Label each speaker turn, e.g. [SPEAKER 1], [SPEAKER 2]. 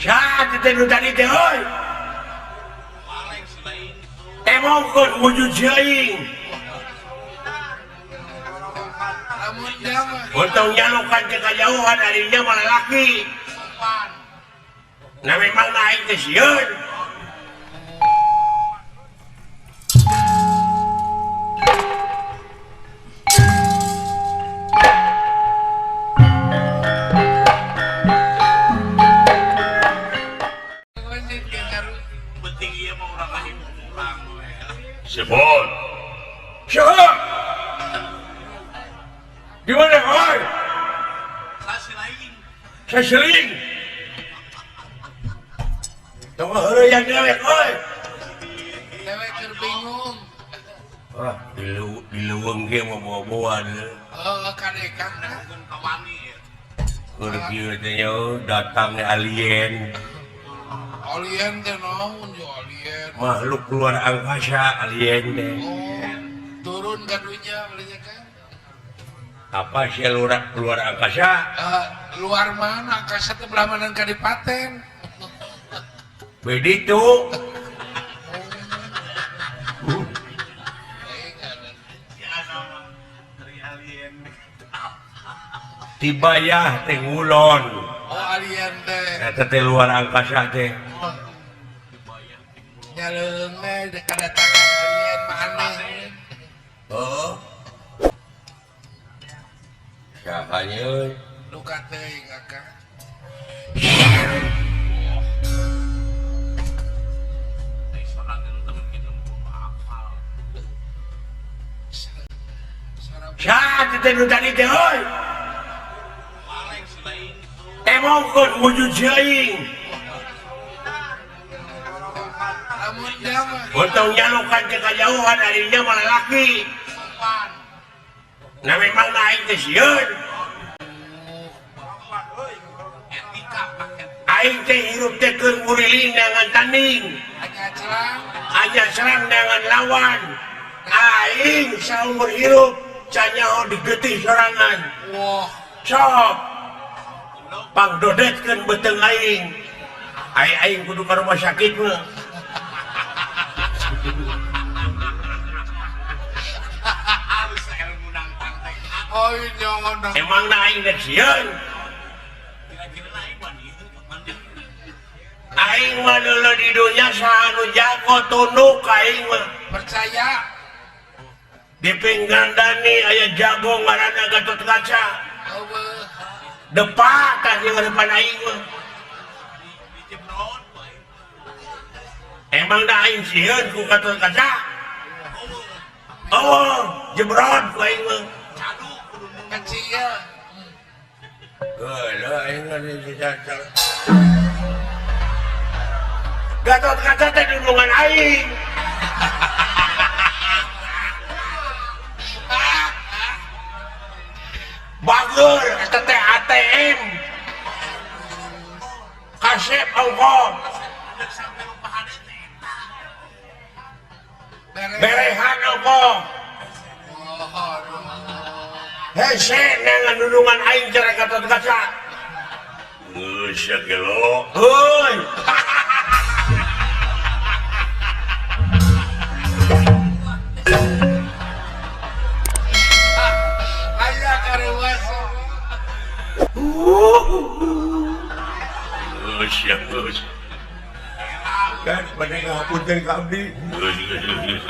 [SPEAKER 1] Saha teh nu tadi teh euy? Emongkeun wujud si aing. Untung nyalukan ke kajauhan arinya mah lalaki. Nah memang aing teh sieun. Sebut. Siapa? Di mana, oi? Sasiling. Tong heureuyan dewek, oi.
[SPEAKER 2] Dewek keur bingung.
[SPEAKER 1] Wah, di leuweung ge mah boa-boa deui.
[SPEAKER 2] Heeh, kadekang
[SPEAKER 1] Keur kieu teh nya datangnya alien.
[SPEAKER 2] Alien teh naon yo alien?
[SPEAKER 1] Makhluk luar angkasa alien teh.
[SPEAKER 2] Oh, turun ka dunya belinya kan?
[SPEAKER 1] Apa sih luar angkasa?
[SPEAKER 2] Luar mana? Angkasa teh belah mana kadipaten?
[SPEAKER 1] Begitu. Tibayah teh ngulon.
[SPEAKER 2] Oh, alien teh.
[SPEAKER 1] Eta teh luar angkasa teh.
[SPEAKER 2] Nyaleung we kedatangan alien mah aneh.
[SPEAKER 1] Oh. Saha nya?
[SPEAKER 2] Luka teuing akang.
[SPEAKER 1] Saha teh nu tadi teh euy? Emongkeun wujud si aing. Untung nyalukan ke kajauhan arinya mah lalaki. Nah memang aing teh sieun. Aing teh hirup teh keur nguriling dengan tanding. Anya serang dengan lawan. Aing saumur hirup canyaho digetih sorangan.
[SPEAKER 2] Wah,
[SPEAKER 1] sok pangdodetkeun beuteung aing. Aing aing kudu ka rumah sakit mah. Emang na aing dek sieun. Aing mah deuleu di dunya saha nu jago tunduk aing mah.
[SPEAKER 2] Percaya.
[SPEAKER 1] Di Pringgandani aya jago ngaranna Gatot Kaca. Depak tah jeung depan aing mah. Emang da aing sieun ku Gatot Kaca? Oh, jebrot ku aing mah.
[SPEAKER 2] Kecil.
[SPEAKER 1] Geuleuh aing mah dicacal. Gatot Kaca teh dulungan aing. Bager eta teh ATM. Kasep ongkoh. Berehan ongkoh. Hese dengan dulungan aing cara Gatot Kaca. Geus ya gelo. Heuy.
[SPEAKER 2] Aya karuas.
[SPEAKER 1] Geus ya geus.
[SPEAKER 3] Kan bade ngahapunten ka abdi.
[SPEAKER 1] Geus geus geus.